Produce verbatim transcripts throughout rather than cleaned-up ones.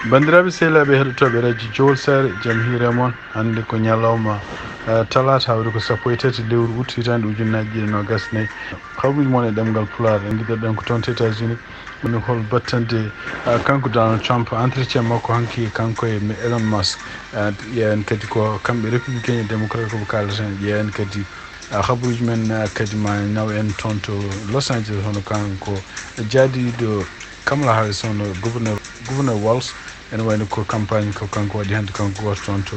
Banndiraaɓe sehilaaɓe heɗotooɓe radio Jowol Saare, jam hiire mon. Hannde ko ñalawma, eh, talaata, hawri ko sappo e tati lewru août hitaande ujunnaaji ɗiɗi e noogas e nayi. Habaruuji mon e ɗemngal Pulaar, en ngiɗoɗen ko toon to États-Unis. Woni hol battande, eh, kanko Donald Trump, entretien makko hanki kanko e Elon Musk. Eh, ƴeewen kadi ko kamɓe républicain e démocrate ko ɓe kaalata heen. Ƴeewen kadi, eh, habaruuji men, eh, kadi ma naw en toon to Los Angeles, hono kanko jaadiiɗo Kamala Harris, hono gouverneur, gouverneur Walz, ene wayno ko campagne ko kanko waɗi hannde, kanko gooto toon to,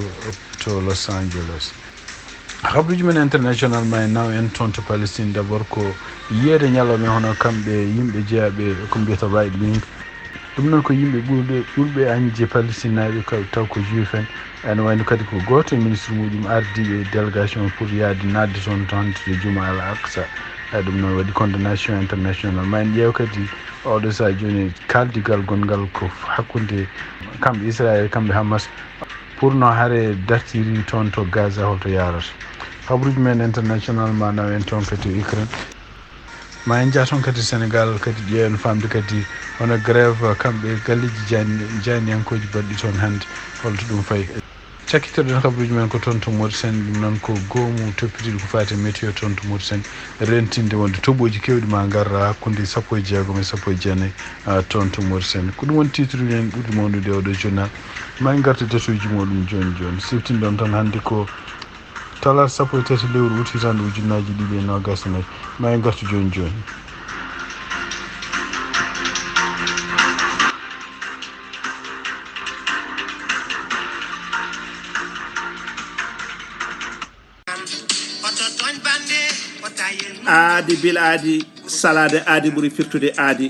to Los Angeles. Habaruuji men international ma en naw en toon to Palestine. D'abord ko yiyeede ñalawma hono kamɓe yimɓe jeyaaɓe ko mbiyata right wing. Ɗum noon ko yimɓe ɓurɓe, ɓurɓe añde Palestinaaɓe ka-, taw ko juif en. Ene wayno kadi ko gooto e ministre muɗum ardiiɓe délégation pour yaade naatde toon to hannde to Juma Al Aqsa. E ɗum noon waɗi condamnation international. Ma en ƴeew kadi oɗo sahaa jooni kaaldigal gonngal ko hakkunde kamɓe Israël, kamɓe Hamas, pour no hare dartiri toon to Gaza, holto yaarata. Habaruuji men international ma naw en toon kadi to Ukraine. Ma en njah toon kadi Sénégal, kadi ƴeewen faamde kadi hono grève kamɓe galleeji jaan-, jaaniyankooji baɗɗi toon hannde, holto ɗum fayi. Cakkitorɗen habaruuji men ko toon to Mauritanie, ɗum noon ko goomu toppitiiɗo ko faati e météo toon to Mauritanie, rentinde wonde toɓooji keewɗi ma ngar hakkunde sappo e jeegom e sappo e jeenayi, ah, toon to Mauritanie. Ko ɗum woni titre uji men ɓurɗi mawnude e oɗo journal. Ma en ngartu e datuuji muɗum jooni jooni. Siftinɗon tan hannde ko talaata sappo e tati lewru août hitaande ujunnaaji ɗiɗi e noogas e nayi. Ma en ngartu jooni jooni. Aadi bil aadi, salaade aadi ɓuri firtude aadi.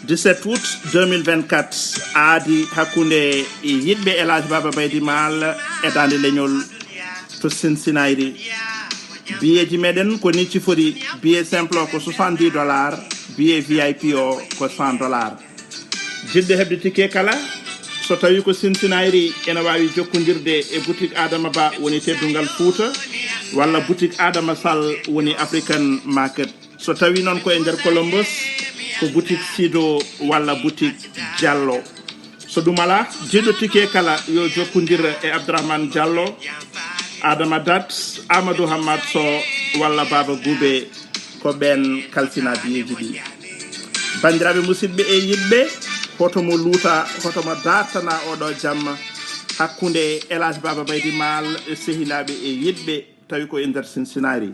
Dix-sept août deux mille vingt-quatre, aadi hakkunde yiɗɓe El Hadj Baba Baydi Maal e Daande Leñol to Cincinnati. Biyeeji meɗen ko ni cifori: billet simple o ko soixante-dix dollars, billet V I P o ko cent dollars. Jiɗɗo heɓde ticket kala, so tawi ko Cincinnati, ene waawi jokkondirde e boutique Adama Ba woni Teddungal Fuuta, walla boutique Adama Sall woni African Market. So tawi noon ko e nder Columbus, ko boutique Sido walla boutique Diallo. So ɗum alaa, jiɗɗo ticket kala yo jokkondir e Abdourahmane Diallo, Adama Dat, Amadou Hammat Sow walla Baba Goubé. Ko ɓeen kalfina biyeeji ɗi. Banndiraaɓe musidɓe e yiɗɓe, hoto mo luuta, hoto mo dartana oɗo jamma hakkunde El Hadj Baba Baydi Maal e sehilaaɓe e yiɗɓe, tawi ko e nder Cincinnati.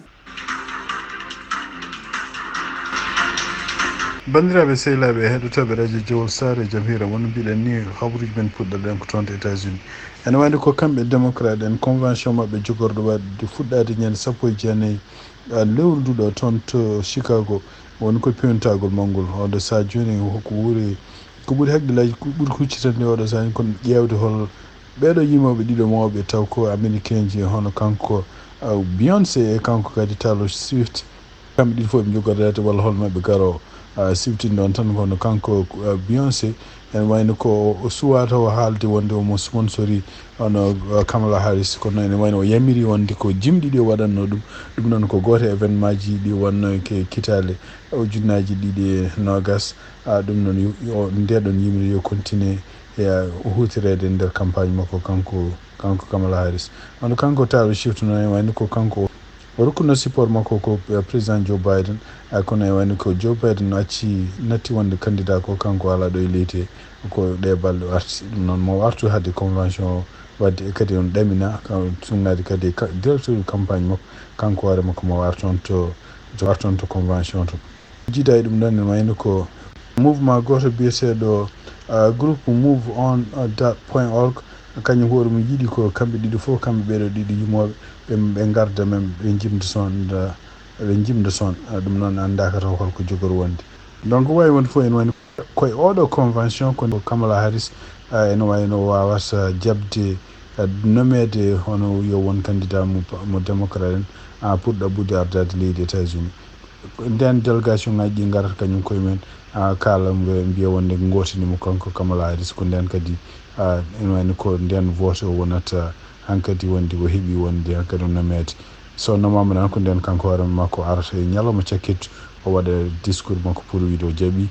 Banndiraaɓe sehilaaɓe e heɗotooɓe radio Jowol Saare, jam hiire mon. No mbiɗen ni, habaruuji men puɗɗorɗen ko toon to États-Unis. Ene wayno ko kamɓe démocrate en, convention maɓɓe jogorɗo waɗde fuɗɗaade ñande sappo e jeenayi, ah, lewru ndu ɗo toon to Chicago, woni ko pewnitagol mawngol. Oɗo sahaa jooni ko ɓuri, ko ɓuri hakkillaaji, ko ɓuri huccitande oɗo sahaa ko ƴeewde hol ɓeeɗo yimooɓe ɗiɗo mawɓe taw ko Amerikeenji, hono kanko, ah, Beyoncé e kanko kadi Taylor Swift. Kamɓe ɗiɗi fof ɓe njogorɗe walla hol maɓɓe garoowo, ah, siftin ɗon tan kono kanko, ah, Beyoncé, ene wayno ko o suwaa taw haalde wonde omo sponsori hono, ah, Kamala Harris, kono ene wayno o yamiri wonde ko jimɗi ɗi o waɗatno ɗum. Ɗum noon ko gooto e événement ji ɗi wonno ke kitaale ujunnaaji ɗiɗi e noogas. Ah, ɗum noon yo, yo, nde ɗon yimri yo continue e, ah, huutoreede e nder campagne makko kanko, kanko Kamala Harris. Hono kanko Taylor Swift noon ene wayno ko kanko o rokkuno support makko ko, eh, président Joe Biden. Ah, kono e wayno ko Joe Biden acci, natti wonde candidat ko kanko alaa ɗo e leydi he, ko ɗe balɗe o arti. Ɗum noon mo artu haade convention o, wadde e kadi on ɗamina, ka-, sunnaade kadi ka-, directeur campagne makko, kanko hoore makko mo artu on to, to artu on to convention to. Jiida e ɗum ɗon ene wayno ko mouvement gooto biyeteeɗo, ah, groupe move on dot point org, kañum hoore mum yiɗi ko kamɓe ɗiɗo fof, kamɓe ɓeeɗo ɗiɗo yimooɓe, ɓe, ɓe ngarda men, ɓe njimda son, ɓe njimda son. Ah, ɗum noon anndaaka taw holko jogori wonde. Donc, waawi wonde fof ene wayno ko e oɗo convention ko Kamala Harris, ah, ene wayno o waawata jaɓde, ah, nomeede hono yo won candidat mo, mo démocrate en, ah, pour ɗaɓɓude ardaade leydi États-Unis. Nden délégation ngaji ɗi ngarata kañum koye men, ah, kaala mbe-, mbiya wonde ngootini mo kanko Kamala Harris. Ko nden kadi, ah, ene wayno ko nden vote o wonata hankadi wonde o heɓi wonde hankadi o nomeede. So nomaama tan ko nden kanko hoore makko arata e ñalawma cakkitto o waɗa discours makko pour wiide o jaɓi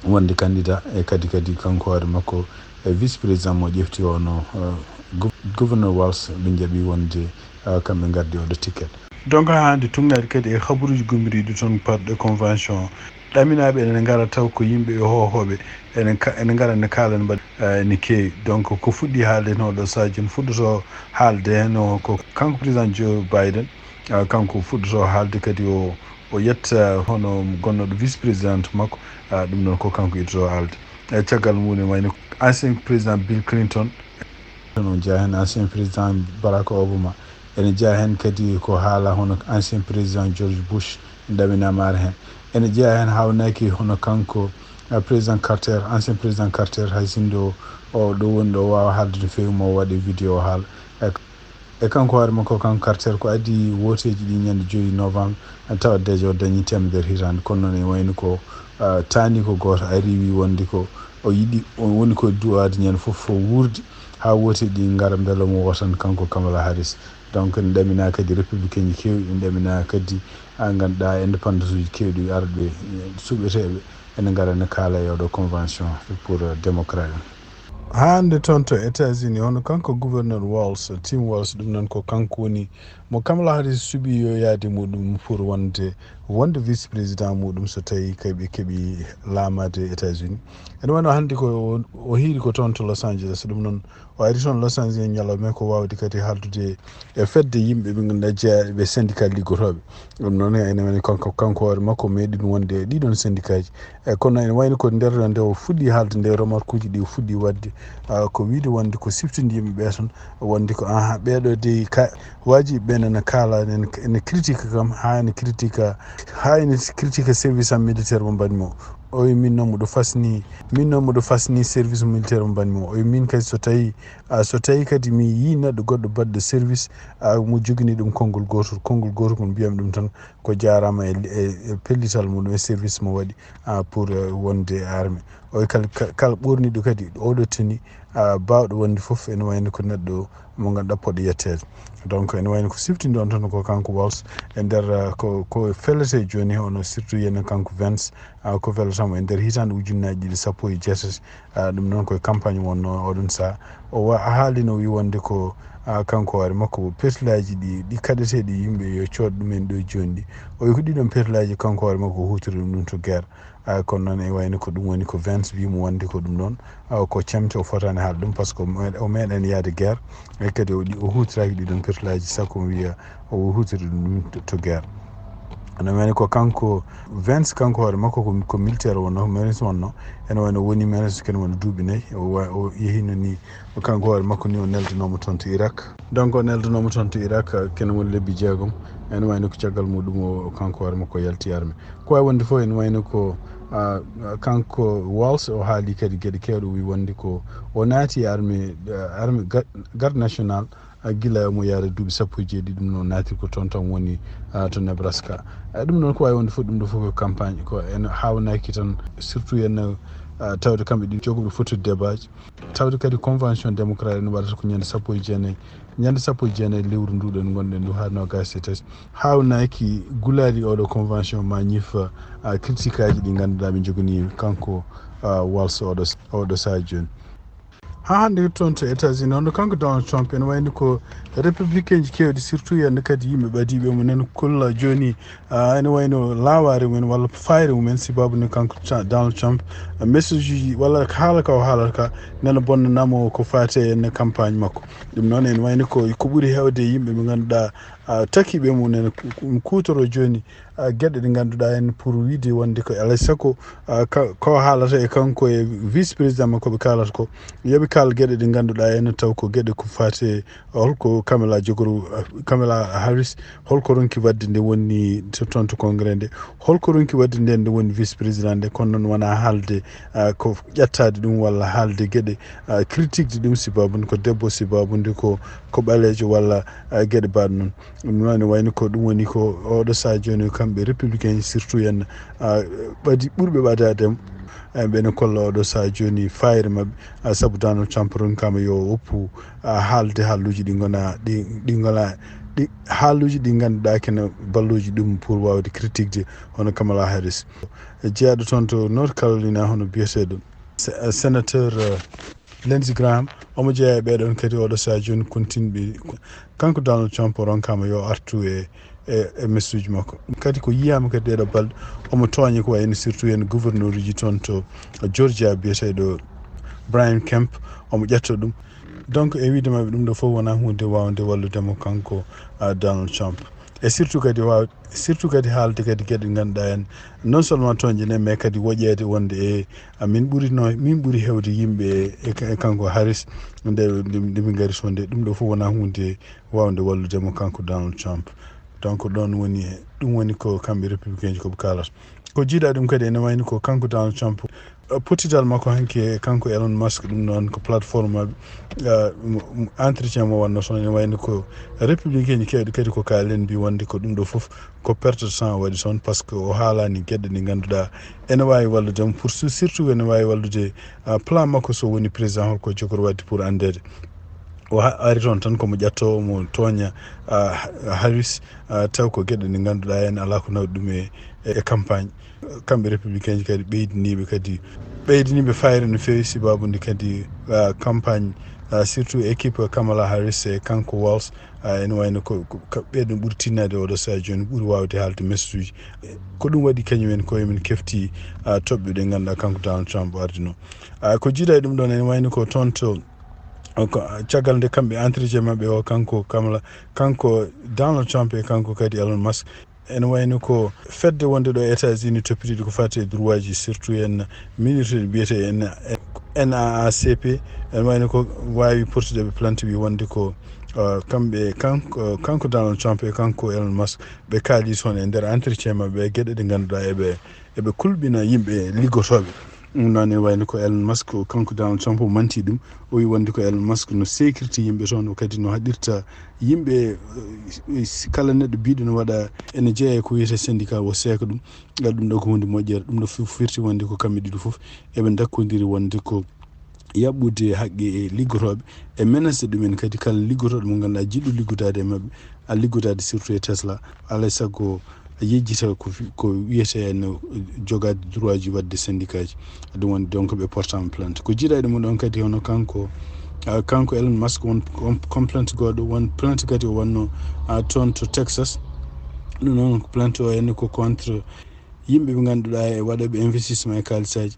wonde candidat, e kadi, kadi kanko hoore makko E vice président mo ƴefti o no, eh, gou-, gouverneur Walz ɓe jaɓi wonde, eh, kamɓe ngardi oɗo ticket. Donc haa hannde tuŋŋaade kadi e habaruuji gummiriiɗi toon parɗe convention, ɗaminaaɓe ene ngara taw ko yimɓe e hoohooɓe ene ka-, ene ngara ene kaala ene mbaɗa, eh, ene keewi. Donc ko fuɗɗi haalde heen oɗo sahaa jooni fuɗɗoto haalde heen o ko kanko président Joe Biden, eh, kanko fuɗɗoto haalde kadi o, o yetta hono gonnooɗo vice président makko, eh, ɗum noon ko kanko iddoto haalde. E caggal mum ne wayno ancien président Bill Clinton, ene jeyaa heen ancien président Barack Obama, ene jeyaa heen kadi ko haala hono ancien président George Bush, en ɗaminaama ara heen. Ene jeyaa heen haawnaki hono kanko, eh, président Carter, ancien président Carter, hay sinno o ɗo woni ɗo waawa haalde no feewi, mo waɗi vidéo haala. E, e kanko hoore makko, kanko Carter, ko adii wooteeji ɗi ñande joyi novembre, tawa déjà o dañi teemedere hitaande. Kono noon ene wayno ko, eh, taani ko gooto ari wi wonde ko o yiɗi, o woni ko duwaade ñande fof o wuurdi haa wooteeji ɗi ngara mbele omo wootan kanko Kamala Harris. Donc ene ɗaminaa kadi républicain ji keewɗi, ene ɗaminaa kadi, a, ngannduɗaa indépendance uji keewɗi arɓe, eh, suɓeteeɓe ene ngara ene kaala e oɗo convention pour, eh, démocrate en. Haa hannde toon to États-Unis, hono kanko gouverneur Walz, Tim Walz, ɗum noon ko kanko woni mo Kamala Harris suɓi yo yaade muɗum pour wonde, wonde vice président muɗum so tawii kay ɓe keɓi laamaade États-Unis. Ene wayno hannde ko o, o hiiri ko toon to Los Angeles, ɗum noon o ari toon Los Angeles ñalawma ko waawde kadi haaldude e fedde yimɓe ɓe ngannduɗaa jeyaa ɓe syndicat liggotooɓe. Ɗum noon ene wayno kanko, kanko hoore makko meeɗi ɗum wonde e ɗiɗon syndicat ji. E kono ene wayno ko nder nde o fuɗɗi haalde nde remarque uji ɗi o fuɗɗi waɗde, ah, ko wiyde wonde ko siftinde yimɓe ɓe toon wonde ko aha ɓeeɗo dey ka waajiɓe ɓe nana kaala ene, ene critique kam haa ene critique, haa ene critique service am militaire mo mbaɗmi o. O wi min noon mboɗo fasni, min noon mboɗo fasni service militaire mo mbaɗmi o. O wi min kadi so tawi, ah, so tawi kadi mi yii neɗɗo goɗɗo baɗɗo service, ah, mo jogini ɗum konngol gootol, konngol gootol kon mbiyam ɗum tan ko jaaraama e, e, e pellital muɗum e service mo waɗi, ah, pour, eh, wonde e armée. O wi kala, ka-, kala ɓorniɗo kadi oɗo tenue, ah, baawɗo wonde fof ene wayno ko neɗɗo mo ngannduɗaa poɗɗo yetteede. Donc ene wayno ko siftinde on tan ko kanko Walz e nder, ah, ko, ko fellete jooni hono surtout yene kanko Vance, ah, ko fellata mo e nder hitaande ujunnaaji ɗiɗi sappo e jeetati, ah, ɗum noon koye campagne wonno oɗon sahaa. O wa-, haalino wi wonde ko, ah, kanko hoore makko ko pertelaaji ɗi, ɗi kaɗeteeɗi yimɓe yo cood ɗumen ɗo jooni ɗi. O wi ko ɗiɗon pertelaaji kanko hoore makko o huutori ɗum ɗum to guerre. Ah, kono noon e wayno ko ɗum woni ko Vance wi mo wonde ko ɗum ɗoon, ah, ko camte o fotaani haalde ɗum par ce que o me-, o meeɗaani yaade guerre. E kadi o ɗi-, o huutiraaki ɗiɗon pertelaaji sakko mo wiya o huutiri ɗum to, to guerre. Ene wayno ko kanko Vance, kanko hoore makko ko, ko militaire wonno, ko marine wonno. Ene wayno woni marine kene woni duuɓi nayi. O wa-, o yehino ni, kanko hoore makko ni o neldanooma toon to Irak. Donc o neldanooma toon to Irak, kene woni lebbi jeegom. Ene wayno ko caggal muɗum o, o kanko hoore makko yalti armée. Ko wayi wonde fof ene wayno ko, ah, kanko Walz o haali kadi geɗe keewɗe o wi wonde ko o naati armée, ah, armée ga-, garde nationale, ah, gila omo yaara duuɓi sappo e jeeɗiɗi ɗum no naati ko toon tan woni, ah, to Nebraska. Ah, ɗum noon ko wayi wonde fof ɗum ɗo fof ko campagne ko en haawnaki tan surtout en, ah, tawde kamɓe ɗi jogoɓe fottude débat ji. Tawde kadi convention démocrate no waɗata ko ñande sappo e jeenayi, ñande sappo e jeenayi lewru nduɗen ngonɗen ndu haa noogaas e tati. Haawnaki gulaali oɗo convention ma ñifa, ah, critique aji ɗi ngannduɗaa ɓe njoganii kanko, ah, Walz oɗo, oɗo sahaa jooni. Haa hannde toon to États-Unis, hono kanko Donald Trump, ene wayni ko républicain ji keewɗi, surtout yande kadi yimɓe ɓadiiɓe mumen kolla jooni, ah, ene wayno laawaare mumen walla faayre mumen, sibabu ne kanko Tra-, Donald Trump, ah, message uji walla haala ka o haalata ka nana bonnanamo ko faate e campagne makko. Ɗum noon ene wayni ko, ko ɓuri heewde e yimɓe ɓe ngannduɗaa, ah, takiiɓe mum ene ku-, ku-, kuutoro jooni, ah, geɗe ɗe ngannduɗaa en pour wiide wonde ko alay sago, ah, ka-, ko haalata e kanko e vice président makko ɓe kaalata ko, yoɓe kaal geɗe ɗe ngannduɗaa en taw ko geɗe ko faate holko Kamala jogoru, ah, Kamala Harris, holko ronki waɗde nde woni to, toon to congrès nde, holko ronki waɗde nde nde woni vice président nde, kono noon wonaa haalde, ah, ko ƴettaade ɗum walla haalde geɗe, ah, critique de ɗum sibabu nde ko debbo, sibabu nde ko, ko ɓaleejo walla, ah, geɗe mbaɗ noon. Ɗum noon ene wayni ko ɗum woni ko oɗo sahaa jooni kamɓe républicain surtout en, ah, ɓadi ɓurɓe ɓadaade, eh, ɓe ne kolla oɗo sahaa jooni faayre maɓɓe, ah, sabu Donald Trump ronkama yo woppu, ah, haalde haalluuji ɗi ngona, ɗi, ɗi ngona, ɗi haalluuji ɗi ngannduɗaa kene balluuji ɗum pour waawde critique de hono Kamala Harris. E jeyaaɗo toon to North Carolina hono biyeteeɗo se-, sénateur, eh, Lindsey Graham, omo jeyaa e ɓeeɗon kadi oɗo sahaa jooni kontinɓe. Kanko Donald Trump o ronkaama yo artu e e e mesuuji makko. Kadi ko yiyaama kadi ɗeeɗo balɗe, omo tooña ko wayno surtout en gouverneur uji toon to Georgia biyeteeɗo Brian Kemp, omo ƴetta ɗum. Donc e wiide maɓɓe ɗum ɗo fof wonaa huunde waawde wallude mo kanko, ah, Donald Trump. E surtout kadi waaw surtout kadi haalde kadi geɗe ngannduɗaa en non seulement tooñde ne mais kadi woƴeede wonde e, ah, min ɓuri no min ɓuri heewde yimɓe e, e kanko Harris nde nde min ngari toon nde ɗum ɗo fof wonaa huunde waawde wallude mo kanko Donald Trump. Donc ɗoon woni ɗum woni ko kamɓe républicain ji ko ɓe kaalata. Ko jiiɗa ɗum kadi ene wayni ko kanko Donald Trump, eh, pottital makko hanki e kanko Elon Musk ɗum noon ko plateforme maɓɓe, eh, mo- mo- entretien mo wanno toon ene wayni ko républicain ji kewɗi kadi ko kaalen mbi wonde ko ɗum ɗo fof ko perte de temps waɗi toon parce que o haalani geɗe ɗe ngannduɗaa ene waawi wallude mo pour su- surtout ene waawi wallude, ah, plan makko so woni président holko jogori waɗde pour anndeede. O ha- ari toon tan komo ƴatto omo tooña, ah, Harris, ah, taw ko geɗe ɗe ngannduɗaa en alaa ko nawɗi ɗum e e campagne. Kamɓe républicain ji kadi ɓeydiniiɓe kadi ɓeydiniiɓe fayre no feewi sibabude kadi, ah, campagne, ah, surtout équipe Kamala Harris e kanko Walz, ah, ene wayno ko ko- ka- ɓeeɗon ɓuri tinnaade oɗo sahaa jooni ɓuri waawde haalde message uji. Ko ɗum waɗi kañum en koye men kefti, ah, toɓɓe ɗe ngannduɗaa kanko Donald Trump ardino. Ah, ko jiiɗa e ɗum ɗoon ene wayno ko toon to o ko- caggal nde kamɓe entretien maɓɓe o kanko Kamala kanko Donald Trump e kanko kadi Elon Musk ene wayno ko fedde wonde ɗo États-Unis toppitiiɗo ko fati e droit ji surtout en minirteɗi mbiyete en N A A C P ene wayno ko waawi portude ɓe plainte wi wonde ko, uh, kamɓe kanko kanko Donald Trump e kanko Elon Musk ɓe kaali toon e nder entretien maɓɓe e geɗe ɗe ngannduɗaa eɓe eɓe kulɓina yimɓe liggotooɓe. Ɗum noon ene wayno ko Elon Musk ko kanko Donald Trump o manti ɗum. O wi wonde ko Elon Musk no seekirta yimɓe toon o kadi no haɗirta yimɓe, eh, si- kala neɗɗo biɗo no waɗa ene jeeya ko wiyete syndicat o seeka ɗum. Ngal ɗum ɗo ko hunde moƴƴere ɗum ɗo fof firti wonde ko kamɓe ɗiɗo fof eɓe dakkodiri wonde ko yaɓɓude haqqe e liggotooɓe e menasde ɗumen kadi kala liggotooɗo mo ngannduɗaa jiɗɗo liggodaade e maɓɓe a liggodaade surtout e Tesla alay sago a yejjita ko fi- ko wiyete no jogaade droit ji waɗde syndicat ji. Ɗum woni donc ɓe portama plainte ko jiiɗa e ɗum ɗon kadi hono kanko, ah, kanko Elon Musk won won complainte goɗɗo won plainte kadi o wanno, ah, toon to Texas. Ɗum noon plainte o henno ko contre yimɓe ɓe ngannduɗaa e waɗooɓe investissement e kaalisaaji.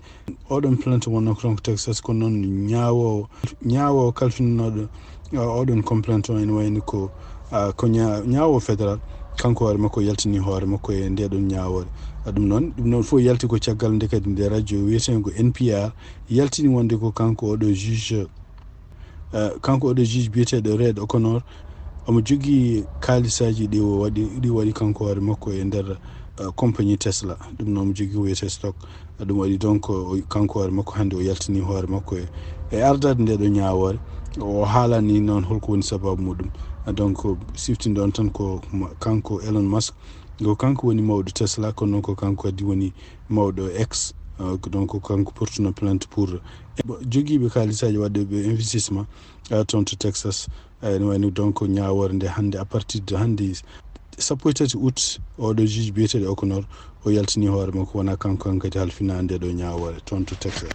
Oɗon plainte wonno ko toon ko Texas kono noon ñaawoowo ñaawoowo kalfininooɗo, ah, oɗon complainte o ene wayni ko, ah, ko ña- ñaawoowo fédéral kanko hoore makko yaltini hoore makko e ndeɗon ñaawoore. Ah, ɗum noon ɗum noon fof yalti ko caggal nde kadi nde radio wiyeteengo N P R yaltini wonde ko kanko oɗo juge, ah, kanko oɗo juge biyeteeɗo Reed O'Connor omo jogii kaalisaaji ɗi o waɗi ɗi waɗi kanko hoore makko e nder, ah, compagnie Tesla. Ɗum noon omo jogii ko wiyetee stock. Ɗum waɗi donc o- kanko hoore makko hannde o yaltini hoore makko e e ardaade nde ɗo ñaawoore. O haalani noon holko woni sababu muɗum. Donc siftinɗon tan ko ma- kanko Elon Musk ko kanko woni mawɗo Tesla kono noon ko kanko kadi woni mawɗo X. Ah, ko donc ko kanko portuno plainte pour e- bo- jogiiɓe kaalisaaji waɗɓe investissement, ah, toon to Texas. Ah, ene wayno donc ñaawoore nde hannde à partir de hannde sappo e tati août oɗo juge biyeteeɗo O'Connor o yaltini hoore makko wona kanko hankadi halfina nde ɗo ñaawoore toon to Texas.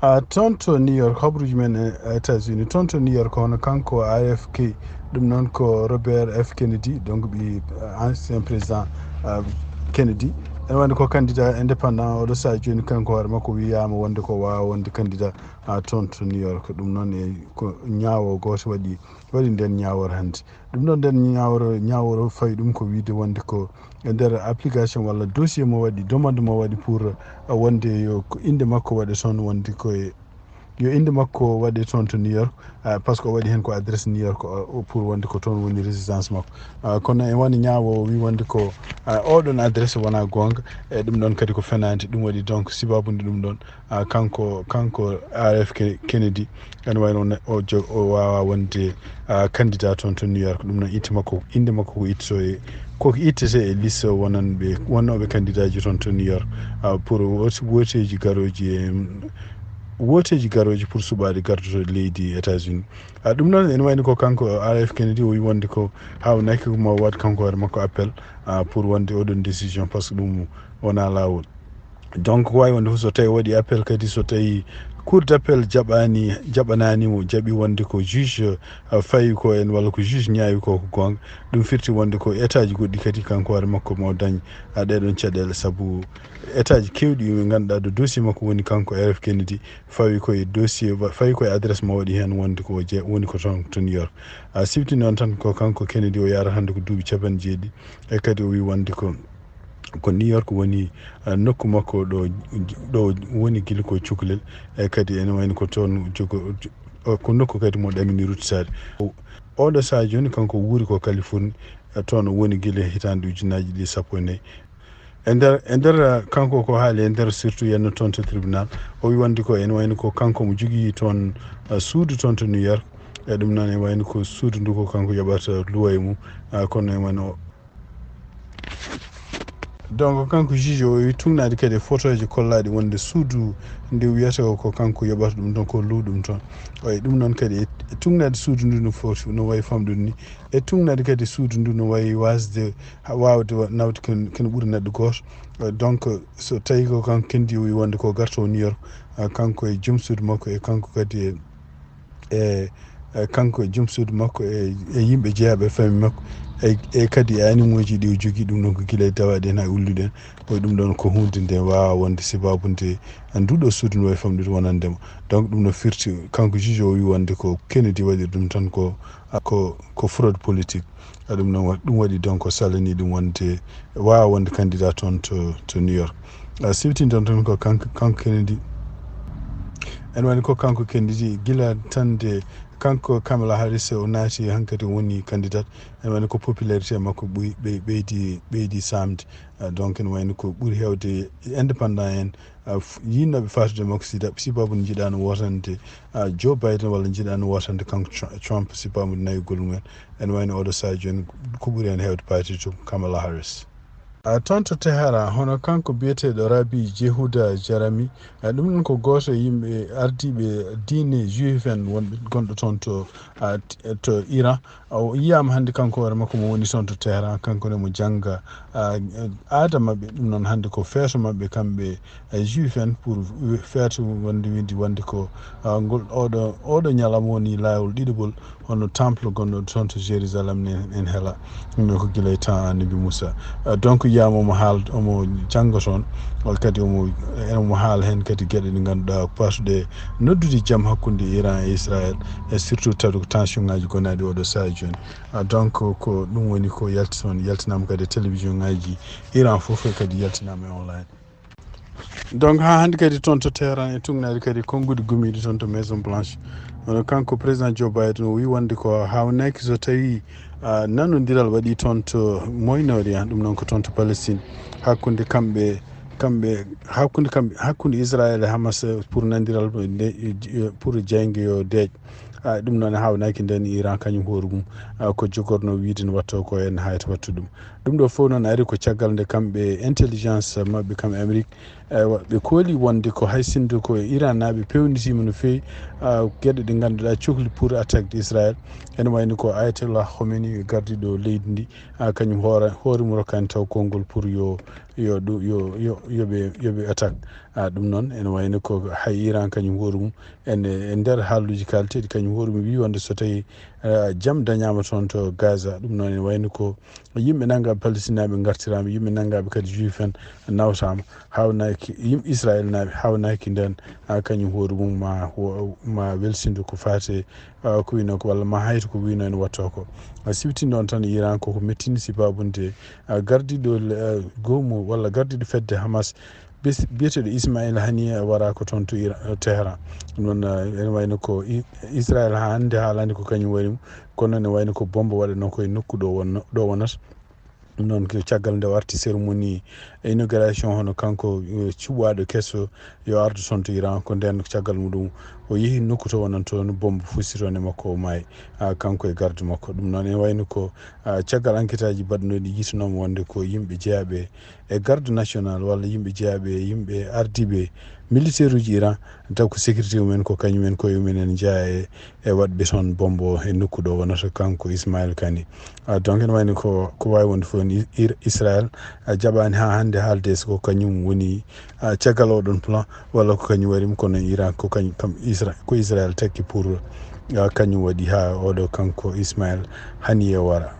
Ah, toon to New York habruji men e États-Unis toon to New York hono kanko R F K ɗum noon ko Robert F Kennedy donc ɓi, ah, ancien président, ah, Kennedy ene wonde ko candidat indépendant oɗo saha jooni kanko hoore makko wiyama wonde ko wawa wonde candidat, ah, toon to New York ɗum noon e ko ñaawo goto waɗi waɗi nden ñaawore hannde. Ɗum ɗon nden ñaawore ñaawore fawi ɗum ko wiide wonde ko e nder application walla dossier mo waɗi demande mo waɗi pour, uh, wonde yo ko innde makko waɗe toon wonde ko e yo innde makko waɗe toon to New York, uh, parce que o waɗi heen ko adresse New York, uh, pour wonde ko toon woni résidence makko. Uh, kono en woni ñaawo o wi wonde ko, uh, oɗon adresse wona goonga e ɗum ɗon kadi ko fenaande ɗum waɗi donc sibabude ɗum ɗon, uh, kanko kanko R F Kennedy ene wayno ne- o jo- o wawa wonde, ah, candidat toon to New York ɗum noon itte makko innde makko ko itto e koko ittete e liste wonanɓe wonnooɓe candidat ji toon to New York, ah, pour woote- wooteji garoji e wooteji garoji pour suɓaade gardoto leydi États-Unis. Ah, ɗum noon ene wayno ko kanko R F Kennedy o wi wonde ko hawnaki ko ma waɗ kanko hoore makko appel, ah, pour wonde oɗon décision parce que ɗum wona lawol. Donc ko wawi wonde fof so tawi waɗi appel kadi so tawi Cour d'appel jaɓani jaɓanani mo, jaɓi wonde ko juge, uh, fawi ko en walla ko juge ñaawi ko ko goonga. Ɗum firti wonde ko état ji goɗɗi kadi kanko hoore makko mo dañ, uh, ɗeɗon caɗeele, sabu état ji kewɗi ɓe ngannduɗaa ɗo dossier makko woni kanko R F Kennedy, fawi koye dossier wa- fawi koye adresse mo waɗi heen wonde ko je- woni ko toon to New York. A sifti noon tan ko kanko Kennedy o yaara hannde ko duuɓi capanɗe jeeɗiɗi, e kadi o wi wonde ko ko New York woni, uh, nokku makko ɗo ɗo woni gila ko cukalel, e kadi ene wayno ko toon jogo o- ko nokku kadi mo ɗamini ruttitaade. O- oɗo saha jooni kanko wuuri ko Californie, e toon o woni gila hitaande ujunnaji ɗiɗi sappo e nayi. E nder e nder uh, kanko ko haali e nder surtout yenno toon to tribunal, o wi wonde ko ene wayno ko kanko mo jogii toon, uh, suudu toon to New York. E ɗum noon ene wayno ko suudu ndu ko kanko yoɓata luwa e mum, uh, kono ene wayno Donc kanko juge o wi tugnaade kadi e photoji kollaaɗi wonde suudu nde wiyata ko kanko yoɓata ɗum ɗon ko luw ɗum toon. Oye ɗum noon kadi e e tugnaade suudu ndu no foti no wayi famɗude ni, e tugnaade kadi suudu ndu no wayi wasde ha- waawde wa- nawde ken kene ɓuri neɗɗo gooto. Eh, donc so tawi ko kanko Kennedy o wi wonde ko garto New York, ah, kanko e joom suudu makko e kanko kadi e e e kanko e joom suudu makko e e yimɓe jeyaɓe e famille makko, e e kadi e animaux ji ɗi o jogii ɗum ɗon ko gila e dawaaɗi en haa ulluɗen. O ɗum ɗon ko huunde nde waawa wonde sababu nde nduɗo suudu no wawi famɗude wonande mo. Donc ɗum no firti kanko juge o wi wonde ko Kennedy waɗi ɗum tan ko ko ko fraude politique. Ɗum noon wa- ɗum waɗi donc salani ɗum wonde waawa wonde candidat toon to to New York. A siwtini toon tan ko kanko kanko Kennedy. Ene wayno ko kanko Kennedy gila tan nde kanko Kamala Harris o naati hankadi o woni candidat. Ene wayno ko popularité makko ɓuy ɓey- ɓeydi ɓeydi samde. Ah, donc ene wayno ko ɓuri heewde indépendant en, ah, f- yinnooɓe faatude makko sida sibabu njiɗaano wootande, ah, Joe Biden walla njiɗaano wootande kanko Tr- Trump sibabu nayugol mumen. Ene wayno oɗo saha jooni ko ɓuri heen heewde paati to Kamala Harris. Ah, toon to Teheran, hono kanko biyeteeɗo Rabi Jehuda Jarami, ah, ɗum ɗon ko gooto e yimɓe ardiiɓe diine juif en wonɓe gonɗo toon to, ah, t- to Iran. O yiyaama hannde kanko hoore makko mo woni toon to Teheran, kanko ne mo jannga, ah, aada maɓɓe. Ɗum noon hannde ko feeto maɓɓe kamɓe, eh, juif en pour feeto wonde windi wonde ko, ah, ngol oɗo oɗo ñalawma woni laawol ɗiɗaɓol hono temple gonɗo toon to Jérusalem ne en hela. Ɗum ko gila e temps Annabi Moussa. Ah, donc yiyaama omo haal omo jannga toon, ah, kadi omo ene omo haala heen kadi geɗe ɗe ngannduɗaa patuɗe noddude jam hakkunde Iran e Israël, e surtout tawde ko tension ngaji gonaaɗi oɗo saha jooni. Ah, donc ko ɗum woni ko yalti toon, yaltinaama kadi e télévision ngaji Iran fof, e kadi yaltinaama e online. Donc haa hannde kadi toon to Teheran e tugnaade kadi konnguɗi gumiiɗi toon to Maison Blanche. Kono kanko président Joe Biden o wi wonde ko haawnaki so tawi, ah, nanondiral waɗi toon to Moyen-Orient, ɗum noon ko toon to Palestine, hakkunde kamɓe kamɓe hakkunde kamɓe hakkunde Israël e Hamas, eh, pour nandiral, eh, nde- eh, pour jeyge yo deeƴ. Ah, ɗum noon haawnaki nden Iran kañum hoore mum, ah, ko jogorno wiide no watto ko en hayta wattu ɗum. Ɗum ɗo fof noon ari ko caggal nde kamɓe intelligence maɓɓe kamɓe Amérique, eywa, ɓe kooli wonde ko hay sinno ko Iran naaɓe pewnitiima no feewi, ah, geɗe ɗe ngannduɗaa cokli pour attaque de Israël. Ene wayno ko Ayatollah Khomeini gardiiɗo leydi ndi, ah, kañum hoore hoore mum rokkani taw konngol pour yo yo ɗu- yo yo yoɓe yoɓe attaque. Ah, ɗum noon ene wayno ko hay Iran kañum hoore mum ene e nder haalluuji kaalteeɗi kañum hoore mum wi wonde so tawi, ah, jam dañaama toon to Gaza, ɗum noon ene wayno ko yimɓe nanngaaɓe Palestinaaɓe ngartiraama, yimɓe nanngaaɓe kadi juif en nawtaama, haawnaki yimɓe Israël naaɓe haawnaki nden, ah, kañum hoore mum ma wo- ma welsindo ko faate, ah, ko wino ko walla ma hayto ko wino ene watto ko. Ah, siwtinde on tan Iran koko mettini sibabu nde, ah, gardiiɗo le- ah, goomu walla gardiiɗo fedde Hamas bes- biyeteeɗo Ismail Haniya wara ko toon to Ira- Teheran. Ɗum noon, ah, ene wayno ko I- Israel haa hannde haalani ko kañum wari mum, kono ne wayno ko bomba waɗanoo koye nokku ɗo wonno ɗo wonata. Ɗum noon ko caggal nde o arti cérémonie inauguration hono kanko, eh, cuɓaaɗo keso yo ardu toon to Iran, ko nden caggal muɗum O yehi nokku to wonanto toon bombo fusti toon e makko, o maayi, ah, kanko e garde makko. Ɗum noon ene wayno ko, ah, caggal enquêteaji baɗɗinooɗi yiitanooma wonde ko yimɓe jeyaaɓe e garde national walla yimɓe jeyaaɓe e yimɓe ardiiɓe militaire uji Iran, taw ko sécurité mumen ko kañumen koye mumen en jeyaa e, e waɗɓe toon bombo e nokku ɗo wonata kanko Ismaël Kani. Ah, donc ene wayno ko, ko waawi wonde fof ni Ir-, Israël, ah, jaɓaani haa hannde haalde so ko kañum woni, ah, caggal oɗon plan walla ko kañum waɗi mo, kono Iran ko kañum, kam Isra-, ko Israël takki pour, ah, kañum waɗi haa oɗo kanko Ismaël Haniyeh wara.